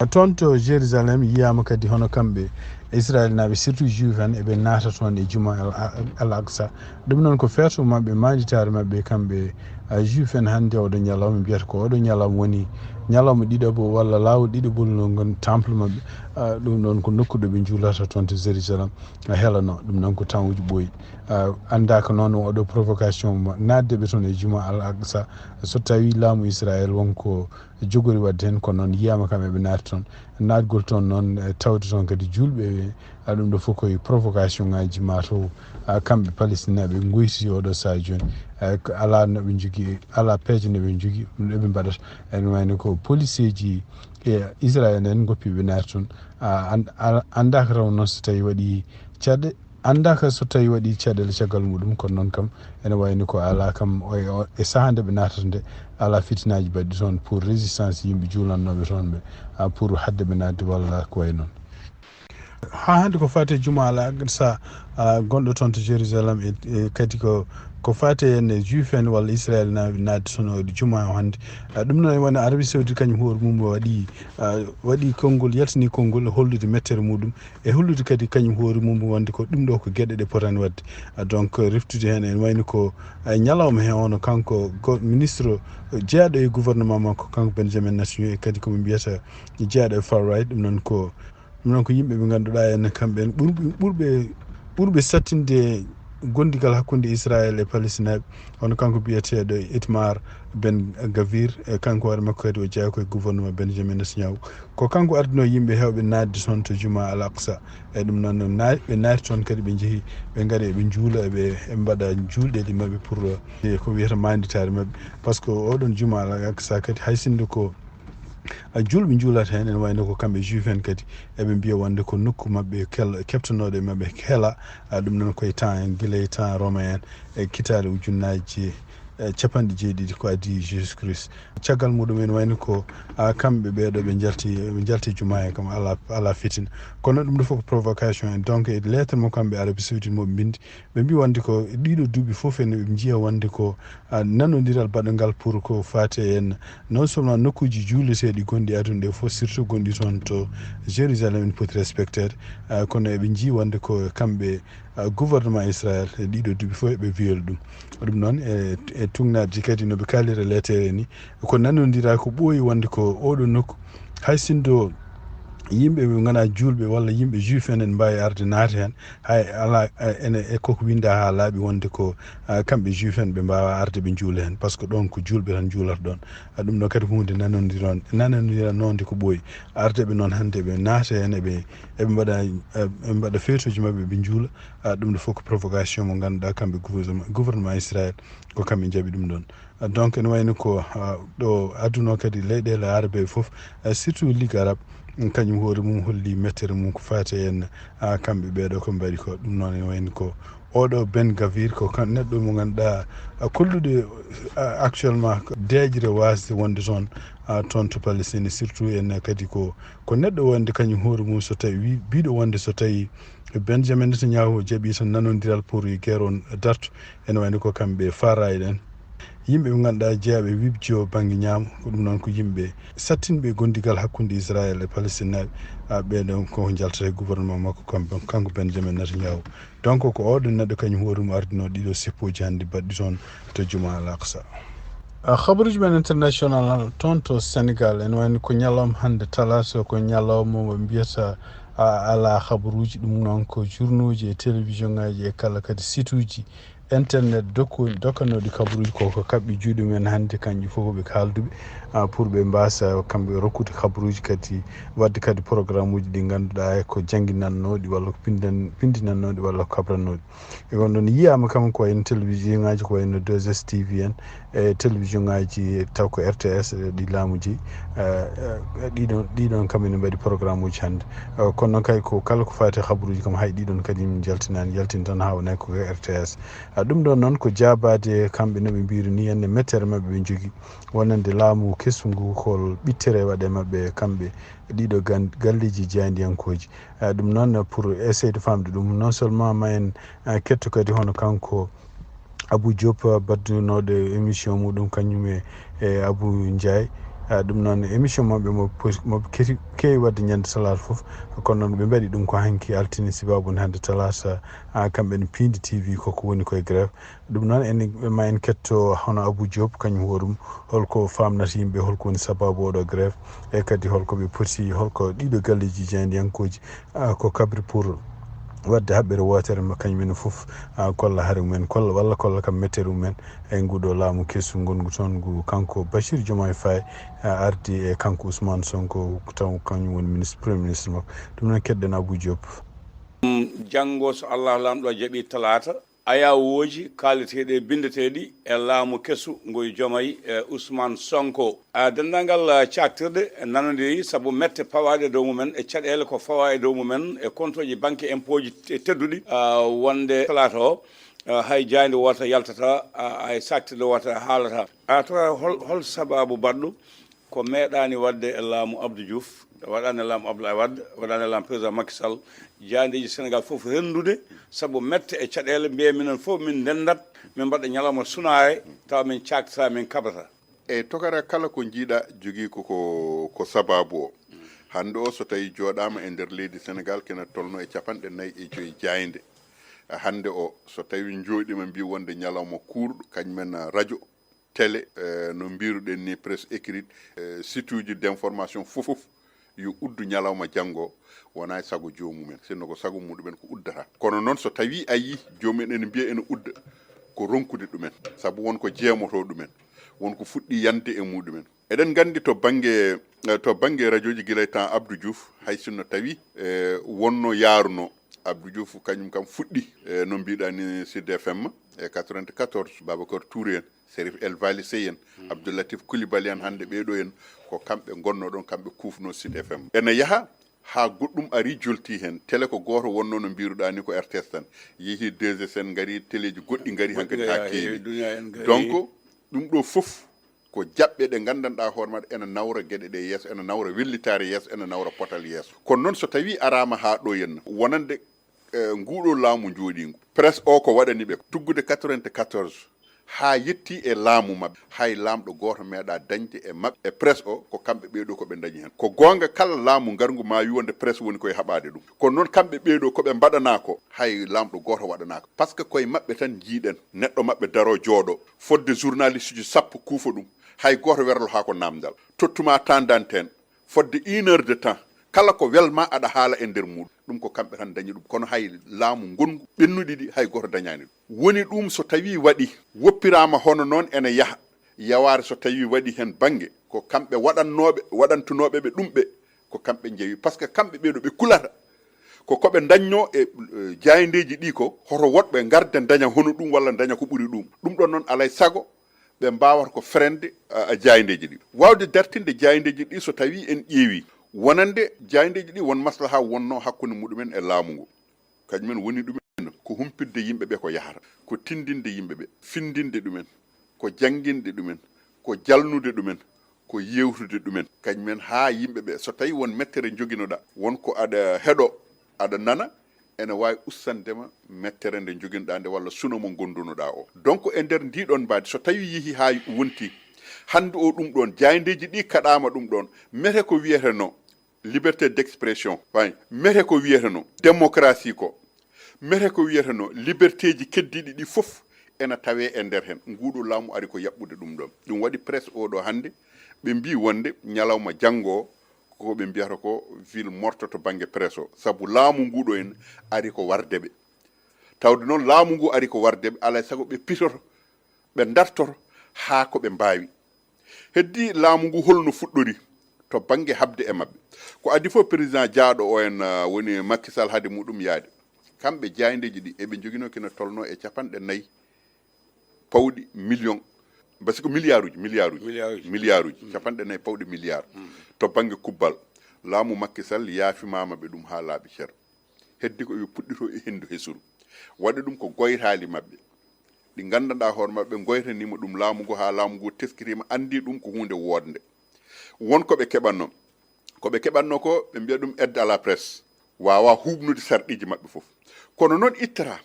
Toon to Jérusalem yiyaama kadi hono kamɓe Israël naaɓe, surtout juif en, eɓe naata toon e juma al, al Aqsa. Ɗum noon ko feeto maɓɓe, maanditaare maɓɓe kamɓe, ah, juif en hannde oɗo ñalawma, mbiyata ko oɗo ñalawma woni ñalawma ɗiɗaɓo walla laawol ɗiɗaɓol no ngon temple maɓɓe. Ah, ɗum ɗoon ko nokku ɗo ɓe njuulata toon to Jérusalem. Ah, helano, ɗum noon ko temps uji ɓooyi. Ah, anndaaka noon oɗo provocation mo naatde ɓe toon e juma al Aqsa. So tawi laamu Israël wonko jogori waɗde heen, kono noon yiyaama kam eɓe naati toon. Naatgol toon noon, e tawde toon kadi juulɓe, a ɗum ɗo fof koye provocation ngaji ma taw, a, kamɓe Palestine ɓe ngoyti oɗo sahaa jooni. A, ko alaa no ɓe njogii, alaa peeje no ɓe njogii, ɗum eɓe mbaɗata. Ene wayno ko policeeji e Israël en ngoppi ɓe naati toon. A, an-, a, anndaaka taw noon so tawi waɗi caɗe, anndaaka so tawi waɗi caɗeele caggal muɗum, kono noon kam ene wayno ko alaa kam o, o, e sahaa nde ɓe naatata nde, alaa fitinaaji baɗɗi toon pour résistance yimɓe juulannooɓe toon ɓe, a, pour haɗde ɓe naatde walla ko wayi noon. Haa hannde ko faati e juma al Aqsa, a, gonɗo toon to Jérusalem, e, e kadi ko, ko faati en e juif en walla Israël na-, naatde toon o juma o hannde. A, ɗum noon woni Arabie Saoudite kañum hoore mum waɗi, a, waɗi konngol, yaltini konngol hollude mettere muɗum e hollude kadi kañum hoore mum wonde ko ɗum ɗo ko geɗe ɗe potani waɗde. A, donc reftude heen ene wayno ko, a, ñalawma heen hono kanko go-, ministre jeyaaɗo e gouvernement makko, kanko Benjamin Netanyahu, e kadi ko ɓe mbiyata jeyaaɗo e far right, ɗum noon ko Ɗum noon ko yimɓe ɓe ngannduɗaa en kamɓe en ɓurɓe, ɓurɓe, ɓurɓe sattinde gondigal hakkunde Israël e Palestinaaɓe, hono kanko biyeteeɗo Itamar Ben Gavir, e kanko hoore makko kadi o jeyaa ko e gouvernement Benjamin Netanyahu. Ko kanko ardinoo yimɓe heewɓe naatde toon to Juma Al Aqsa. E ɗum noon, na-, ɓe naati toon kadi ɓe njehi, ɓe ngari eɓe njuula, eɓe, eɓe mbaɗa juulɗeeli maɓɓe pour, e ko wiyata maanditaare maɓɓe. Par ce que oɗon Juma Al Aqsa kadi hay sinno ko a, juulɓe njuulata heen, ene wayno ko kamɓe juif en kadi, eɓe mbiya wonde ko nokku maɓɓe kel-, keɓtanooɗo e maɓɓe hela, a, ɗum noon koye temps en, gila e temps romain en, e kitaale ujunnaaji, e, capanɗe jeeɗiɗi ko adii Jésus Christ. Caggal muɗum ene wayno ko, a, kamɓe ɓeeɗo ɓe njalti, ɓe njalti juma he kam alaa, alaa fitina. Kono ɗum ɗo fof ko provocation en. Donc, e lettre mo kamɓe Arabie Saoudite mo ɓe mbindi, ɓe mbi wonde ko ɗiɗo duuɓi fof ene ɓe njiya wonde ko, a, nanondiral baɗangal pour ko faati e en non seulement nokkuuji juuleteeɗi gonɗi aduna ɗe fof, surtout gonɗi toon to Jérusalem, ene poti respecteede, a, kono eɓe njii wonde ko kamɓe, a, gouvernement Israël e ɗiɗo duuɓi fof eɓe viol ɗum. Ɗum noon e, e tugnaade kadi no ɓe kaalira lettere ni, ko nanondiraa ko ɓooyi wonde ko oɗo nokku hay sinno yimɓe ɓe ngonaa juulɓe walla yimɓe juif en ene mbaawi arde naata heen, hay alaa, a, ene, e koko winndaa haa laaɓi wonde ko, a, kamɓe juif en ɓe mbaawaa arde ɓe njuula heen, par ce que ɗoon ko juulɓe tan njuulata ɗoon. A, ɗum ɗo kadi ko huunde nanondiron-, nanondiranoonde ko ɓooyi. Ardeeɓe noon hannde ɓe naata heen, eɓe, eɓe mbaɗa, eɓe mbaɗa feetooji maɓɓe, ɓe njuula. A, ɗum ɗo fof ko provocation mo ngannduɗaa kamɓe gouvernement, gouvernement Israël ko kamɓe njaɓi ɗum ɗoon. Donc, ene wayno ko, ah, ɗo aduna o kadi leyɗeele Arabe fof, ah, surtout Ligue Arabe, kañum hoore mum holli mettere mum ko faati en, ah, kamɓe ɓeeɗo ko mbaɗi ko. Ɗum noon ene wayno ko oɗo Ben Gavir ko kan-, neɗɗo mo ngannduɗaa, ah, kolluɗo, ah, actuellement ko deeƴre waasde wonde toon, ah, toon to Palestine, surtout en kadi ko, ko neɗɗo wonde kañum hoore mum so tawi wi-, biɗo wonde so tawi Benjamin Netanyahu jaɓi tan nanondiral pour guerre on darto, ene wayno ko kamɓe Far Right en. Yimɓe ɓe ngannduɗaa jeyaaɓe wibjo bannge ñaamo, ko ɗum noon ko yimɓe sattinɓe gondigal hakkunde Israël e Palestinaaɓe, a, ɓeeɗo ko njaltata e gouvernement makko kam-, kanko Benjamin Netanyahu. Donc ko oɗo neɗɗo kañum hoore mum ardinoo ɗiɗo seppooji hannde baɗɗi toon to Juma Al Aqsa. A, habaruuji men international toon to Sénégal, ene wayno ko ñalawma hannde talaata, ko ñalawma mo mbiyata, a, alaa habaruuji, ɗum noon ko journaux ji e télévision ngaji e kala kadi site uji Internet dokku- dokkanooɗi kabaruuji ko ko kaɓɓi juuɗe mumen hannde, kanƴi fof ko ɓe kaalduɓe, ah, pour ɓe mbaasa kamɓe rokkude kabaruuji, kadi waɗde kadi programme uji ɗi ngannduɗaa e ko jannginannooɗi walla ko pindan- pindinannooɗi walla ko kabranooɗi. E on ɗon yiyaama kam ko wayno télévision ŋaaji, ko wayno deux S T V en, e télévision ŋaaji taw ko R T S, e ɗi laamu jeyi, e, e, ɗiɗon, ɗiɗon kam ene mbaɗi programme uji hannde. E, kono noon kay ko kala ko faati e kabaruuji kam, hay ɗiɗon kadi min njaltinaani, yaltin tan haa wonay ko R T S. A, ɗum ɗon noon ko jaabaade kamɓe no ɓe mbiyri ni, hannde mettere maɓɓe ɓe njogii, wonande laamu kesu ngu, hol ɓittere waɗe maɓɓe kamɓe ɗiɗo gan- galleeji jaayndiyankooji. A, ɗum noon pour essayer de famde ɗum, non seulement ma en, a, ketto kadi hono kanko Abou Diop, a, baddunooɗo émission muɗum kañum e, e Abou Ndiaye. A, ɗum noon émission maɓɓe mo pos- mo keti- keewi waɗde ñande talaata fof, kono noon ɓe mbaɗi ɗum ko hanki altine, sibabu hannde talaata, a, kamɓe ne piindi T V koko woni koye grève. Ɗum noon en, ma en ketto hono Abou Diop, kañum hoɗum, holko faamnata yimɓe, holko woni sababu oɗo grève, e kadi holko ɓe poti, holko ɗiɗo galleeji jaayndiyankooji, a, ko kabri pour waɗde haɓɓere wootere, ma kañum en fof, a, kolla hare mumen, kolla, walla kolla kam mettere mumen e nguɗo laamu kesu ngongu toon ngu kanko Bassirou Diomaye Faye, a, ardi e kanko Ousmane Sonko, taw kañum woni ministre, premier ministre makko. Ɗum noon keɗɗen Abou Diop. Janngo, so Allah Laamɗo jaɓi, talaata, ayawooji kaaleteeɗi e binndeteeɗi e laamu kesu ngu Diomaye e Ousmane Sonko. A, denndaangal, a, caaktirɗe nanondiri sabu mette pawaaɗe dow mumen e caɗeele ko fawaa e dow mumen e kontooji banque impôtji te- tedduɗi, a, wonde talaata o, a, hay jaaynde wootere yaltata, a, hay saaktirde wootere haalata. A, tawa hol, hol sababu baɗɗo? Ko meeɗaani waɗde e laamu Abdou Diouf, waɗaani e laamu Abdoulaye Wade, waɗaani e laamu président Macky Sall, jaayndeeji Sénégal fof renndude sabu mette e caɗeele, mbiya minen fof min ndenndat, min mbaɗa ñalawma sunaare, tawa min caaktataa, min kabrataa. E tokara kala ko njiiɗa jogii ko, ko, ko sababu o. Hannde o so tawi jooɗaama e nder leydi Sénégal kena tolno e capanɗe nayi e joyi jaaynde. Hannde o so tawi njooɗima mbi wonde ñalawma kuurɗo, kañumen radio, télé, e, no mbiruɗen ni presse écrite, e, site uji d'information fof, fof yo uddu ñalawma janngo, wona e sago joomumen, sinno ko sago muɗumen ko uddata. Kono noon so tawi a yi joomumen ene mbiya ene udda, ko ronkude ɗumen, sabu won ko jeemoto ɗumen, won ko fuɗɗi yande e muɗumen. Eɗen nganndi to bannge, e, to bannge radioji gila e temps Abdou Diouf, hay sinno tawi, e, wonno yaaruno, Abdou Diouf kañum kam fuɗɗi, e, no mbiɗa ni Sud F M e quatre-vingt-quatorze, Babacar Touré en, Serif El Valissé en, Abdou Latif Coulibaly en, hannde ɓeeɗo en ko kamɓe ngonno ɗon, kamɓe kuufno Sud F M. Ene yaha haa goɗɗum ari jolti heen. Télé ko gooto wonno no mbiruɗa ni ko R T S tan. Yehi deux S en ngari, téléji goɗɗi ngari hankadi haa keewi. Donc ɗum ɗo fof ko jaɓɓe ɗe nganndanɗa hoore maɗa ene nawra geɗe ɗe yeeso, ene nawra wellitaare yeeso, ene nawra potal yeeso. Kono noon so tawi arama haa ɗo henna, wonande, e, nguɗo laamu jooɗingu, presse o ko waɗani ɓe tuggude quatre-vingt-quatorze haa yetti e laamu maɓɓe, hay laamɗo gooto meeɗa dañde e maɓɓe e presse o ko kamɓe ɓeeɗo ko ɓe dañi heen. Ko goonga kala laamu ngarngu ma wi wonde presse woni koye haɓaade ɗum. Kono noon kamɓe ɓeeɗo ko ɓe mbaɗana ko hay laamɗo gooto waɗana ko. Par ce que koye maɓɓe tan njiiɗen neɗɗo maɓɓe daro jooɗo fodde journaliste ji sappo kuufa ɗum, hay gooto werlo haa ko naamndal. Tottuma temps d'antenne fodde une heure de temps, kala ko welma aɗa haala e nder muɗum. Ɗum ko kamɓe tan dañi ɗum, kono hay laamu ngongu ɓennuɗi ɗi hay gooto dañani ɗum. Woni ɗum so tawi waɗi, woppirama hono noon ene yaha, yawaare so tawi waɗi heen bannge, ko kamɓe waɗannooɓe, waɗantunooɓe ɓe ɗum ɓe, ko kamɓe njewi. Par ce que kamɓe ɓeeɗo ɓe kulata ko ko ɓe dañno e, e, jaayndeeji ɗi ko, hoto woɗɓe ngarde daña hono ɗum walla daña ko ɓuri ɗum. Ɗum ɗon noon alay sago ɓe mbaawata ko ferende, a, a, jaayndeeji ɗi. Waawde dartinde jaayndeeji ɗi so tawi en ƴeewi wonande jaayndeeji ɗi won maslaha wonno hakkunde muɗumen e laamu ngu. Kañumen woni ɗumen ko humpitde yimɓe ɓe ko yahata, ko tindinde yimɓe ɓe, findinde ɗumen, ko jannginde ɗumen, ko jalnude ɗumen, ko yewtude ɗumen. Kañumen haa yimɓe ɓe, so tawi won mettere joginoɗa, won ko aɗa heɗo, aɗa nana, ene waawi ustandema mettere nde joginoɗa nde walla suna mo gondunoɗa o. Donc e nder ndi ɗon mbaadi, so tawi yehi haa wonti hannde o ɗum ɗon, jaayndeeji ɗi kaɗama ɗum ɗon, mete ko wiyeteno liberté d'expression, fay, mete ko wiyeteno démocratie ko, mete ko wiyeteno libertéji keddiɗi ɗi fof ena tawe e nder hen. Nguɗo laamu ari ko yaɓɓude ɗum ɗon. Ɗum waɗi presse oɗo hannde, ɓe mbi wonde ñalawma janngo o, ko ɓe mbiyata ko ville morte to bannge presse o. Sabu laamu nguɗo en ari ko warde ɓe. Tawde noon laamu ngu ari ko warde ɓe, alaa e sago ɓe pitoto, ɓe dartoto haa ko ɓe mbaawi. Heddi laamu ngu holno fuɗɗori to bannge haɓde e maɓɓe? Ko adii fof, président jaaɗo o en, ah, woni Macky Sall, hade muɗum yaade. Kamɓe jaayndeeji ɗi eɓe njoginoo kina tolnoo e capanɗe nayi pawɗi million, parce que milliarduji, milliarduji, milliarduji, capanɗe nayi pawɗi milliard. To bannge kubbal, laamu Macky Sall yaafimaama ɓe ɗum haa laaɓi cer. Heddi ko yo puɗɗito e henndu hesuru. Waɗi ɗum ko goytaali maɓɓe. Ɗi nganndanɗaa hoore maɓɓe, goytaniima ɗum laamu ngu haa laamu ngu teskitiima, anndi ɗum ko huunde woodnde. Won ko ɓe keɓatnoo. Ko ɓe keɓatnoo ko, ɓe mbiya ɗum aide à la presse. Waawaa huuɓnude sarɗiiji maɓɓe fof. Kono noon ittata,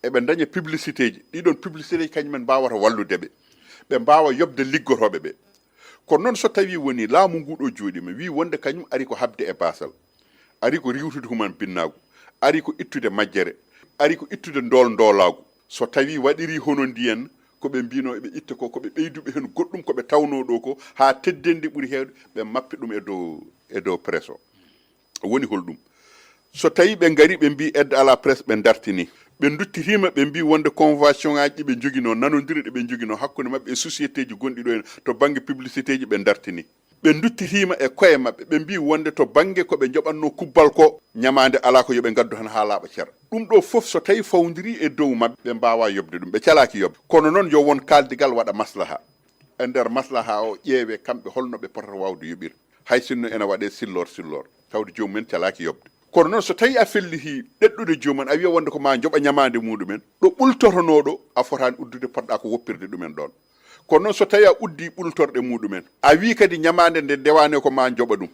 eɓe ndaña publicité ji. Ɗiɗon publicité ji kañum en mbaawata wallude ɓe. Ɓe mbaawa yoɓde liggotooɓe ɓe. Kono noon so tawii woni laamu ngu ɗo jooɗiima, wii wonde kañum ari ko haɓde e baasal. Ari ko riiwtude human binnaagu. Ari ko ittude majjere. Ari ko ittude ndool ndoolaagu. So tawii waɗirii hono ndiyen, ko ɓe mbiinoo eɓe itta ko, ko ɓe ɓeyduɓe heen goɗɗum ko ɓe tawnoo ɗo ko, haa teddeendi ɓuri heewde, ɓe mappi ɗum e dow, e dow presse o. Woni holɗum? So tawii ɓe ngarii, ɓe mbii aide à la presse, ɓe dartinii. Ɓe nduttitiima, ɓe mbii wonde convention ŋaaji ɗi ɓe njoginoo, nanondire ɗe ɓe njoginoo hakkunde maɓɓe e société ji gonɗi ɗo en to bannge publicité ji, ɓe dartinii. Ɓe nduttitiima e koye maɓɓe, ɓe mbii wonde to bannge ko ɓe njoɓatnoo kubbal ko, ñamaande alaa ko yo ɓe ngaddu heen haa laaɓa cer. Ɗum ɗo fof so tawii fawondirii e dow maɓɓe, ɓe mbaawaa yoɓde ɗum, ɓe calaaki yoɓde. Kono noon yo won kaaldigal waɗa maslaha. E nder maslaha o ƴeewee kamɓe holno ɓe potata waawde yoɓirde. Hay sinno ena waɗee silloor silloor, tawde joomum en calaaki yoɓde. Kono noon so tawii a fellitii ɗeɗɗude joomum en, a wiya wonde ko maa njoɓa ñamaande muɗum en, ɗo ɓultotonoo ɗo, a fotaani uddude, potɗaa ko woppirde ɗum en ɗoon. Kono noon so tawii a uddii ɓultorɗe muɗum en, a wii kadi ñamaande nde ndewaani ko maa njoɓa ɗum.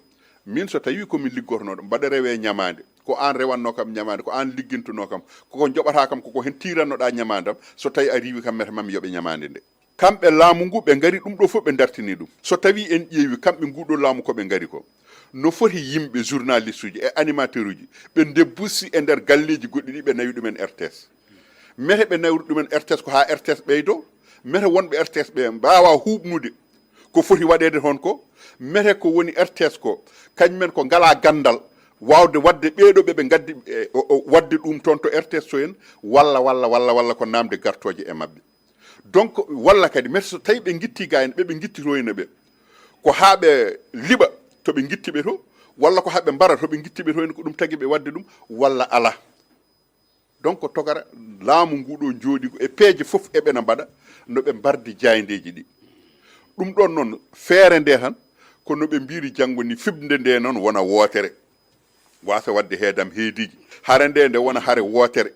Miin so tawii ko mi liggotonooɗo, mbaɗa rewee ñamaande, ko aan rewatnoo kam ñamaande, ko aan liggintunoo kam, koko njoɓataa kam, koko heen tiirannoɗaa ñamaande am, so tawii a riiwii kam, mete maa mi yoɓe ñamaande nde. Kamɓe laamu ngu, ɓe ngari ɗum ɗo fof, ɓe dartini ɗum. So tawii en ƴeewi kamɓe nguɗo laamu ko ɓe ngari ko, no foti yimɓe, journaliste uji e animateur uji, ɓe debbusi e nder galleeji goɗɗi ɗi, ɓe nawi ɗumen R T S. Mete ɓe nawri ɗumen R T S ko haa R T S ɓeydo? Mete wonɓe R T S ɓe mbaawa huuɓnude ko foti waɗeede toon ko? Mete ko woni R T S ko, kañumen ko ngalaa ganndal waawde waɗde ɓeeɗo ɓe ɓe ngaddi, e, o, o, waɗde ɗum toon to R T S to en, walla, walla, walla, walla ko naamde gartooje e maɓɓe. Donc, walla kadi, mais so tawii ɓe ngitti gaa en, ɓe ɓe ngittitoyno ɓe, ko haa ɓe liɓa to ɓe ngitti ɓe to, walla ko haa ɓe mbara to ɓe ngitti ɓe to en, ko ɗum tagi ɓe waɗde ɗum, walla alaa. Donc, tokara laamu ngu ɗo jooɗi ko e peeje fof eɓena mbaɗa no ɓe mbardi jaayndeeji ɗi. Ɗum ɗoon noon, feere nde tan, ko no ɓe mbiri janngo ni, fiɓnde nde noon wona wootere. Waasa waɗde heedam heediiji. Hare nde, nde wona hare wootere.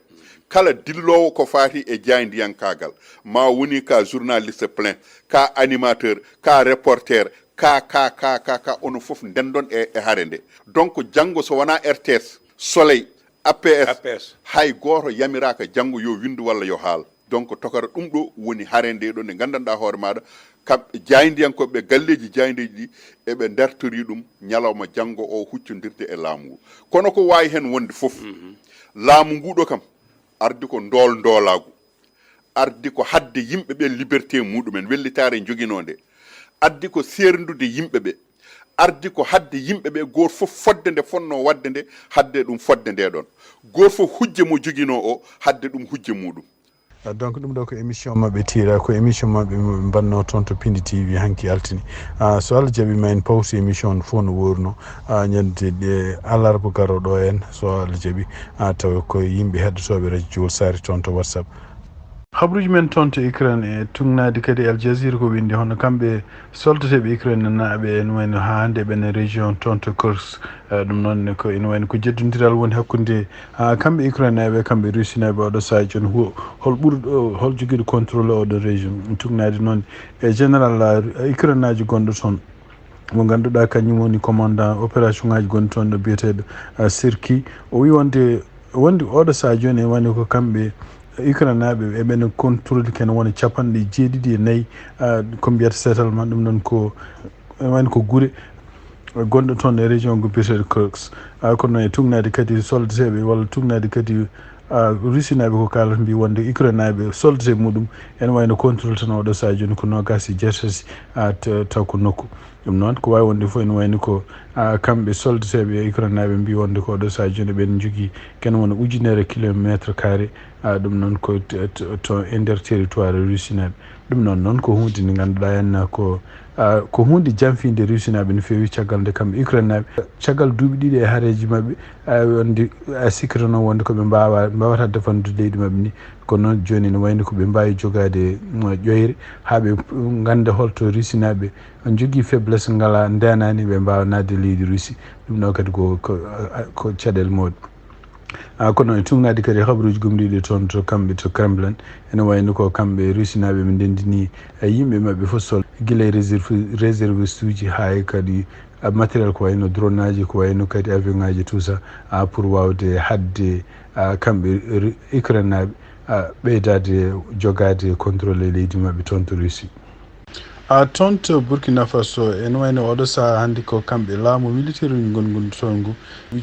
Kala dilloowo ko faati e jaayndiyankaagal, ma woni ka journaliste plein, ka animateur, ka reporter, ka, ka, ka, ka, ka, onon fof ndendon e, e hare nde. Donc, janngo so wonaa R T S, Soleil, A P S, A P S, hay gooto yamiraaka janngo yo winndu walla yo haal. Donc, tokara ɗum ɗo woni hare nde ɗo nde nganndanɗaa hoore maaɗa, kam jaayndiyankooɓe galleeji jaayndeeji ɗi, eɓe ndartori ɗum ñalawma janngo o huccondirde e laamu ngu. Kono ko waawi heen wonde fof, laamu ngu ɗo kam ardi ko ndool ndoolaagu, ardi ko haɗde yimɓe ɓe liberté muɗumen, wellitaare njoginoo nde, ardi ko seerndude yimɓe ɓe, ardi ko haɗde yimɓe ɓe gooto fof fodde nde fotnoo waɗde nde, haɗde ɗum fodde nde ɗoon. Gooto fof hujja mo joginoo o, haɗde ɗum hujja muɗum. Ah, donc, ɗum ɗo ko émission maɓɓe Tiira, ko émission maɓɓe mo ɓe mbanno toon to Pindi T V hanki altine. Ah, so Allah jaɓi ma en pawtu émission on fof no wooruno. Ah, ñande, eh, alarba garooɗo en, so Allah jaɓi, ah, tawa ko yimɓe heɗotooɓe radio Jowol Saare toon to WhatsApp. Habruuji men toon to Ukraine e tugnaade kadi Al Jazeera ko winndi hono kamɓe soldateeɓe Ukraine naaɓe en wayno haa hannde ɓen e région toon to Kursk. Eh, ɗum noon ne ko ina wayno ko jeddondiral woni hakkunde, ah, kamɓe Ukraine naaɓe, kamɓe Russie naaɓe oɗo sahaa jooni. Ho-, hol ɓurɗo, hol jogiiɗo contrôle oɗo région? Tugnaade noon e général, ah, Ukraine naajo gonɗo toon, mo ngannduɗaa kañum woni commandant opération ŋaaji gonɗi toon ɗo biyeteeɗo, ah, Sirki. O wi wonde, wonde oɗo sahaa jooni e wayno ko kamɓe Ukraine naaɓe eɓen contrôle ken wona capanɗe jeeɗiɗi e nayi, ah, ko mbiyata settlement, ɗum noon ko, e wayno ko gure gonɗo toon e région ngo biyeteeɗo Kursk. Ah, kono e tugnaade kadi soldateeɓe walla tugnaade kadi Rusinaaɓe ko kaalata mbi wonde Ukrainenaaɓe soldate muɗum ene wayno contrôle tan oɗo saha jooni ko noogaas e jeetati, a, t-, taw ko nokku. Ɗum noon ko waawi wonde fof ene wayno ko, a, kamɓe soldateeɓe Ukrainenaaɓe mbi wonde ko oɗo saha jooni ɓen njogii kene wona ujunere kilometre carré, a, ɗum noon ko t-, t-, to e nder territoire rusinaaɓe. Ɗum noon noon ko huunde nde ngannduɗaa henna ko, a, ko huunde janfinde rusinaaɓe no feewi caggal nde kamɓe Ukrainenaaɓe caggal duuɓi ɗiɗi e hareeji maɓɓe, a, wonde a sikkirano wonde ko ɓe mbaawa, mbaawataa defandude leydi maɓɓe ndi. Kono noon jooni ne wayno ko ɓe mbaawi jogaade, mm, ƴoyre haa ɓe ngannda holto rusinaaɓe njogii faiblesse ngala ndeenaani ɓe mbaawa naatde leydi Russie. Ɗum ɗo kadi ko, ko, a, ko caɗeele mawɗe. A, kono e tugnaade kadi habaruuji gomɗiiɗi toon to kamɓe to Kremlin, ene wayno ko kamɓe rusinaaɓe ɓe ndenndini e yimɓe maɓɓe fof sol gila e réserve, réserviste uji haa e kadi, a, matériel ko wayno drone aji, ko wayno kadi avion aji tout ça, a, pour waawde haɗde, a, kamɓe ru-, Ukrainenaaɓe, a, ɓeydaade jogaade contrôle e leydi maɓɓe toon to Russie. A, toon to Burkina Faso, ene wayno oɗo saha hannde ko kamɓe laamu militaire uji ngonɗi toon ngu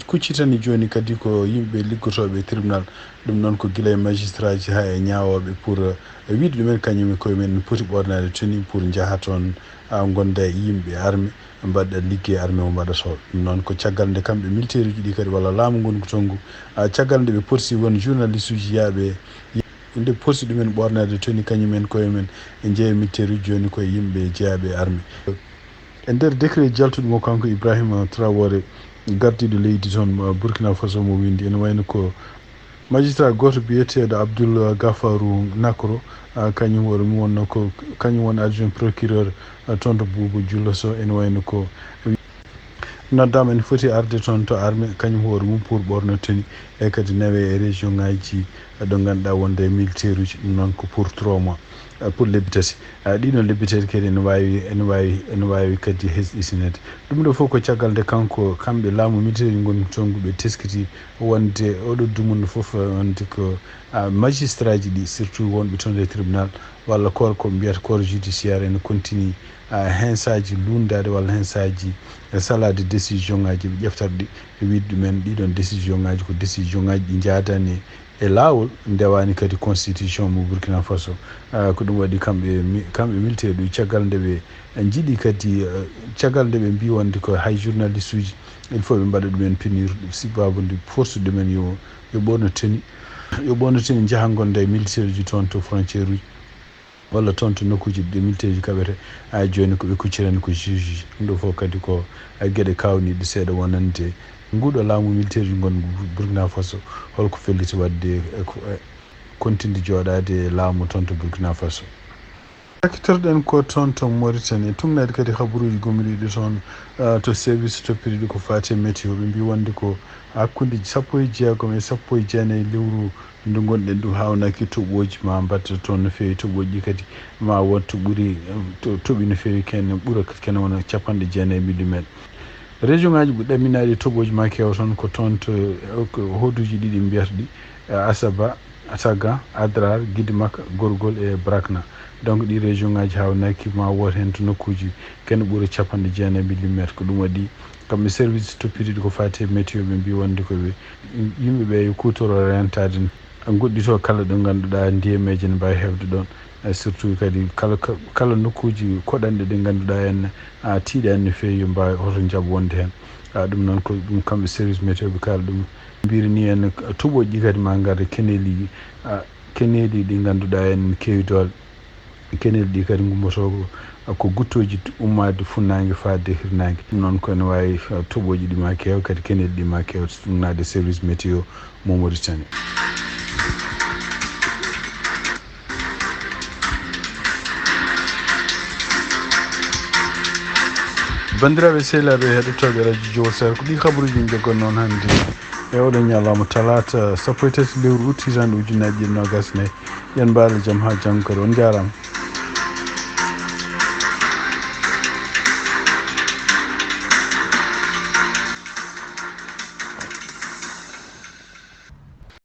kuccitani jooni kadi ko yimɓe liggotooɓe e tribunal. Ɗum noon ko gila e magistrat ji haa e ñaawooɓe pour, e wiyde ɗumen kañum e koye mumen ene poti ɓoornaade tenue pour njaha toon, a, ngonda e yimɓe armée, mbaɗa liggey armée mo mbaɗata o. Ɗum noon ko caggal nde kamɓe militaire uji ɗi kadi walla laamu ngonɗi toon ngu, a, caggal nde ɓe porsi won journaliste uji yaaɓe nde porsi ɗumen ɓoornaade tenue kañum en koye mumen e jeeya militaire uji jooni koye yimɓe jeyaaɓe e armée. E nder décret jaltuɗo mo kanko Ibrahima Traoré, gardiiɗo leydi toon, uh, Burkina Faso mo winndi, ene wayno ko magistrat gooto biyeteeɗo Abdoul Gafarou Nakro, uh, kañum hoore mum wonno ko, kañum woni adjoint procureur, uh, toon to Buuba Jullo Sow, ene wayno ko noddaama ene foti arde toon to armée, kañum hoore mum pour ɓoorno tenue, e kadi nawe e région ngaji ɗo ngannduɗaa wonde e militaire uji, ɗum noon ko pour trois mois, eh, pour lebbi tati. Eh, ɗiɗon lebbi tati kadi ene waawi, ene waawi, ene waawi kadi hesɗitinede. Ɗum ɗo fof ko caggal nde kanko, kamɓe laamu militaire uji ngonɗi toon ngu ɓe teskiti wonde oɗo dumunna fof, eh, wonde ko, ah, magistrat ji ɗi, surtout wonɓe toon e tribunal, walla corps ko mbiyata corps judiciaire ene continue, ah, hensaaji luundaade walla hensaaji e salaade décision ngaji ɓe ƴeftata ɗi, e wiyde ɗumen ɗiɗon décision ngaji ko décision ngaji ɗi njaadani e laawol, ndewaani kadi constitution mo Burkina Faso. Ah, ko ɗum waɗi kamɓe mi-, kamɓe militaire ɗo caggal nde ɓe njiɗi kadi, eh, caggal nde ɓe mbi wonde ko hay journaliste uji il faut ɓe mbaɗa ɗumen punir, sibabude force ɗumen yo, yo ɓoorno tenue, yo ɓoorno tenue njaha ngonda e militaire uji toon to frontière uji walla toon to nokkuuji ɗi militaire uji kaɓete. Haa jooni ko ɓe kuccirani ko juge uji. Ɗum ɗo fof kadi ko, eh, geɗe kaawniiɗe seeɗa wonande nguɗo laamu militaire uji ngonɗo Burkina Faso. Holko felliti waɗde e ko, e continde jooɗaade e laamu toon to Burkina Faso? Sakkitorɗen ko toon to Mauritanie, tugnaade kadi habaruuji gomɗiiɗi toon, eh, to service toppitiiɗo ko faati e météo. Ɓe mbi wonde ko hakkunde sappo e jeegom e sappo e jeenayi lewru ndu ngonɗen ɗum haawnaaki toɓooji ma mbatta toon no feewi. Toɓooji ɗi kadi ma won to ɓuri, to-, toɓi no feewi, kene ɓura kene wona capanɗe jeenayi millimétre. Région ngaji ɓe ɗamminaaɗi toɓooji ma keewa toon ko toon to, ko hoduuji ɗiɗi mbiyata ɗi, eh, Asaba, Saga, Adrar, Gidmak, Gorgol e Brakna. Donc ɗi région ngaji haawnaaki ma woot heen to nokkuuji kene ɓura capanɗe jeenayi millimétre. Ko ɗum waɗi kamɓe service toppitiiɗo ko faati e météo ɓe mbi wonde ko ɓe yimɓe ɓe yo kuutoro rentaade, ngoɗɗito kala ɗo ngannduɗaa ndiyameeje ne mbaawi heewde ɗoon. Eh, surtout kadi kala, ka-, kala nokkuuji koɗanɗe ɗe ngannduɗaa en, a, tiiɗaani no feewi yo mbaawi hoto njaɓ wonde heen. A, ɗum noon ko ɗum kamɓe service météo ɓe kaala ɗum. Mbiri ni en toɓooji ɗi kadi ma ngarde keneeli, a, keneeli ɗi ngannduɗaa en keewi doole. Keneeli ɗi kadi ngummoto ko, ko guttooji ummaade funnaange faade hirnaange. Ɗum noon ko ene waawi, eh, toɓooji ɗi ma keew, kadi keneeli ɗi ma keew, so ɗum naatde service météo mo Mauritanie. Banndiraaɓe sehilaaɓe heɗotooɓe Radio Jowol Sare, ko ɗi habaruuji min njoggat noon hannde e oɗo ñalawma talaata sappo e tati lewru août hitaande ujunnaaji ɗiɗi noogaas e nayi. Yen mbaale jam haa janngo kadi. On njaaraama.